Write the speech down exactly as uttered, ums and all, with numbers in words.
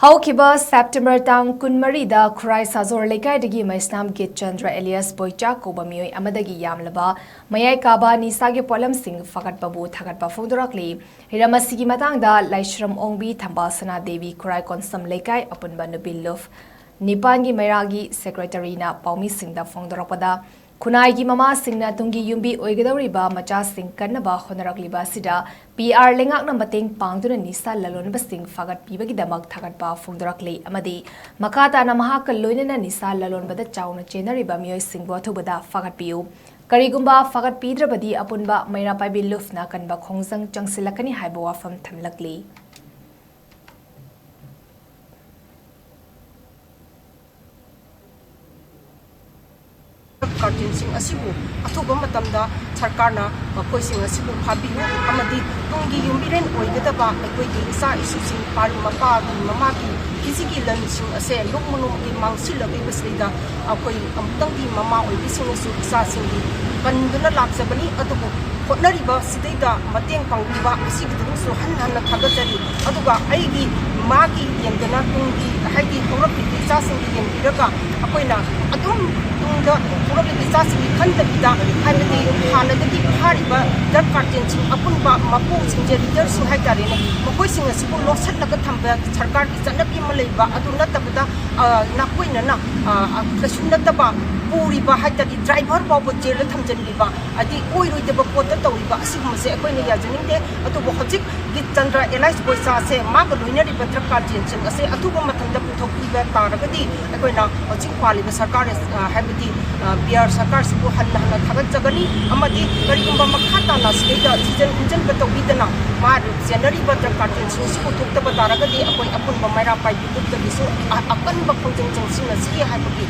ꯍꯧꯈꯤꯕ ꯁꯦꯞꯇꯦꯝꯕꯔ ꯇꯥꯡ ꯀꯨꯟꯃꯔꯤꯗ ꯈꯨꯔꯥꯏ ꯁꯥꯖꯣꯔ ꯂꯩꯀꯥꯏꯗꯒꯤ ꯃꯩꯁꯅꯥꯝ ꯒꯤꯠꯆꯟꯗ꯭ꯔ ꯑꯦꯂꯤꯌꯥꯁ ꯕꯣꯏꯆꯥ ꯀꯧꯕ ꯃꯤꯑꯣꯏ ꯑꯃꯗꯒꯤ ꯌꯥꯝꯂꯕ ꯃꯌꯥꯏ ꯀꯥꯕ ꯅꯤꯁꯥꯒꯤ ꯄꯣꯠꯂꯝꯁꯤꯡ ꯐꯥꯒꯠꯄꯕꯨ ꯊꯥꯒꯠꯄ ꯐꯣꯡꯗꯣꯔꯛꯂꯤ꯫ ꯍꯤꯔꯝ ꯑꯁꯤꯒꯤ ꯃꯇꯥꯡꯗ ꯂꯥꯏꯁ꯭ꯔꯝ ꯑꯣꯡꯕꯤ, ꯊꯝꯕꯥꯜ ꯁꯅꯥ ꯗꯦꯕꯤ, ꯈꯨꯔꯥꯏ ꯀꯣꯟꯁꯝ ꯂꯩꯀꯥꯏ ꯑꯄꯨꯟꯕ ꯅꯨꯄꯤ ꯂꯨꯞ ꯅꯤꯄꯥꯟꯒꯤ ꯃꯩꯔꯥꯒꯤ ꯁꯦꯀ꯭ꯔꯦꯇꯔꯤꯅ ꯄꯥꯎꯃꯤꯁꯤꯡꯗ ꯐꯣꯡꯗꯣꯔꯛꯄꯗ, ꯈꯨꯟꯅꯥꯏꯒꯤ ꯃꯃꯥꯁꯤꯡꯅ ꯇꯨꯡꯒꯤ ꯌꯨꯝꯕꯤ ꯑꯣꯏꯒꯗꯧꯔꯤꯕ ꯃꯆꯥꯁꯤꯡ ꯀꯟꯅꯕ ꯍꯣꯠꯅꯔꯛꯂꯤꯕ ꯑꯁꯤꯗ ꯄꯤ ꯑꯥꯔ ꯂꯩꯉꯥꯛꯅ ꯃꯇꯦꯡ ꯄꯥꯡꯗꯨꯅ ꯅꯤꯁꯥ ꯂꯂꯣꯟꯕꯁꯤꯡ ꯐꯥꯒꯠꯄꯤꯕꯒꯤꯗꯃꯛ ꯊꯥꯒꯠꯄ ꯐꯣꯡꯗꯣꯔꯛꯂꯤ ꯑꯃꯗꯤ ꯃꯈꯥ ꯇꯥꯅ ꯃꯍꯥꯛꯀ ꯂꯣꯏꯅꯅ ꯅꯤꯁꯥ ꯂꯂꯣꯟꯕꯗ ꯆꯥꯎꯅ ꯆꯦꯟꯅꯔꯤꯕ ꯃꯤꯑꯣꯏꯁꯤꯡꯕꯨ ꯑꯊꯨꯕꯗ ꯐꯥꯒꯠꯄꯤꯌꯨ꯫ ꯀꯔꯤꯒꯨꯝꯕ ꯐꯥꯒꯠꯄꯤꯗ꯭ꯔꯕꯗꯤ ꯑꯄꯨꯟꯕ ꯃꯩꯔꯥ ꯄꯥꯏꯕꯤ ꯂꯨꯞꯅ ꯀꯟꯕ ꯈꯣꯡꯖꯪ ꯆꯪꯁꯤꯜꯂꯛꯀꯅꯤ ꯍꯥꯏꯕ ꯋꯥꯐꯝ ꯊꯝꯂꯛꯂꯤ꯫ ꯒꯥꯔꯖꯤꯌꯟꯁꯤꯡ ꯑꯁꯤꯕꯨ ꯑꯊꯨꯕ ꯃꯇꯝꯗ ꯁꯔꯀꯥꯔꯅ ꯃꯈꯣꯏꯁꯤꯡ ꯑꯁꯤꯕꯨ ꯐꯥꯕꯤꯌꯨ ꯑꯃꯗꯤ ꯇꯨꯡꯒꯤ ꯌꯨꯝꯕꯤꯔꯦꯟ ꯑꯣꯏꯒꯗꯕ ꯑꯩꯈꯣꯏꯒꯤ ꯏꯆꯥ ꯏꯁꯨꯁꯤꯡ, ꯃꯄꯥꯒꯤ ꯃꯃꯥꯒꯤ ꯐꯤꯖꯤꯒꯤ ꯂꯟꯁꯤꯡ ꯑꯁꯦ ꯅꯣꯡꯃ ꯅꯣꯡꯃꯒꯤ ꯃꯥꯡꯁꯤꯜꯂꯛꯂꯤꯕꯁꯤꯗꯩꯗ ꯑꯩꯈꯣꯏ ꯑꯃꯨꯛꯇꯪꯗꯤ ꯃꯃꯥ ꯑꯣꯏꯕꯤꯁꯤꯡꯅꯁꯨ ꯏꯆꯥꯁꯤꯡꯒꯤ ꯀꯟꯗꯨꯅ ꯂꯥꯛꯆꯕꯅꯤ꯫ ꯑꯗꯨꯕꯨ ꯍꯣꯠꯅꯔꯤꯕ ꯁꯤꯗꯩꯗ ꯃꯇꯦꯡ ꯄꯥꯡꯕꯤꯕ ꯑꯁꯤꯒꯤꯗꯃꯛꯁꯨ ꯍꯟꯅ ꯍꯟꯅ ꯊꯥꯒꯠꯆꯔꯤ꯫ ꯑꯗꯨꯒ ꯑꯩꯒꯤ ꯃꯥꯒꯤ ꯌꯦꯡꯗꯅ ꯇꯨꯡꯒꯤ, ꯍꯥꯏꯗꯤ ꯍꯧꯔꯛꯂꯤꯕ ꯏꯆꯥꯁꯤꯡꯒꯤ ꯌꯦꯡꯕꯤꯔꯒ ꯑꯩꯈꯣꯏꯅ ꯑꯗꯨꯝ ꯇꯨꯡꯗ ꯍꯧꯔꯛꯂꯤꯕ ꯏꯆꯥꯁꯤꯡꯒꯤ ꯈꯟꯗꯕꯤꯗ, ꯍꯥꯏꯕꯗꯤ ꯍꯥꯟꯅꯗꯒꯤ ꯐꯥꯔꯤꯕ ꯗ꯭ꯔꯒ ꯒꯥꯔꯖꯤꯌꯟꯁꯤꯡ ꯑꯄꯨꯟꯕ ꯃꯄꯨꯁꯤꯡꯁꯦ, ꯂꯤꯗꯔꯁꯤꯡ ꯍꯥꯏꯇꯥꯔꯦꯅꯦ, ꯃꯈꯣꯏꯁꯤꯡ ꯑꯁꯤꯕꯨ ꯂꯣꯠꯁꯤꯜꯂꯒ ꯊꯝꯕ ꯁꯔꯀꯥꯔꯒꯤ ꯆꯠꯅꯕꯤ ꯑꯃ ꯂꯩꯕ, ꯑꯗꯨ ꯅꯠꯇꯕꯗ, ꯑ, ꯅꯥꯀꯣꯏꯅꯅ, ꯑ, ꯀꯩꯁꯨ ꯅꯠꯇꯕ ꯄꯨꯔꯤꯕ ꯍꯥꯏꯇꯥꯔꯗꯤ ꯗ꯭ꯔꯥꯏꯚꯔ ꯐꯥꯎꯕ ꯖꯦꯜꯗ ꯊꯝꯖꯤꯟꯕꯤꯕ, ꯍꯥꯏꯗꯤ ꯑꯣꯏꯔꯣꯏꯗꯕ ꯄꯣꯠꯇ ꯇꯧꯔꯤꯕ ꯑꯁꯤꯒꯨꯝꯕꯁꯦ ꯑꯩꯈꯣꯏꯅ ꯌꯥꯖꯅꯤꯡꯗꯦ꯫ ꯑꯗꯨꯕꯨ ꯍꯧꯖꯤꯛ ꯒꯤꯠ ꯆꯟꯗ꯭ꯔ ꯑꯦꯂꯥꯏꯁ ꯕꯣꯏꯆꯥꯁꯦ ꯃꯥꯒ ꯂꯣꯏꯅꯔꯤꯕ ꯗ꯭ꯔꯒ ꯒꯥꯔꯖꯤꯌꯟꯁꯤꯡ ꯑꯁꯦ ꯑꯊꯨꯕ ꯃꯇꯝꯗ ꯄꯨꯊꯣꯛꯄꯤꯕ ꯇꯥꯔꯒꯗꯤ ꯑꯩꯈꯣꯏꯅ ꯍꯧꯖꯤꯛ ꯄꯥꯜꯂꯤꯕ ꯁꯔꯀꯥꯔ, ꯑ, ꯍꯥꯏꯕꯗꯤ, ꯑ, ꯕꯤ ꯑꯥꯔ ꯁꯔꯀꯥꯔꯁꯤꯕꯨ ꯍꯟꯅ ꯍꯟꯅ ꯊꯥꯒꯠꯆꯒꯅꯤ꯫ ꯑꯃꯗꯤ ꯀꯔꯤꯒꯨꯝꯕ ꯃꯈꯥ ꯇꯥꯅ ꯁꯤꯗꯩꯗ ꯊꯤꯖꯤꯟ ꯈꯣꯝꯖꯤꯟꯕ ꯇꯧꯕꯤꯗꯅ ꯃꯥ ꯆꯦꯟꯅꯔꯤꯕ ꯗ꯭ꯔꯒ ꯒꯥꯔꯖꯤꯌꯟꯁꯤꯡꯁꯤꯕꯨ ꯊꯣꯛꯇꯕ ꯇꯥꯔꯒꯗꯤ ꯑꯩꯈꯣꯏ ꯑꯄꯨꯟꯕ ꯃꯩꯔꯥ ꯄꯥꯏꯕꯤ ꯂꯨꯞꯇꯒꯤꯁꯨ ꯑ-, ꯑꯀꯟꯕ ꯈꯣꯡꯖꯪ ꯆꯪꯁꯤꯟꯅꯁꯤ ꯍꯥꯏꯕꯒꯤ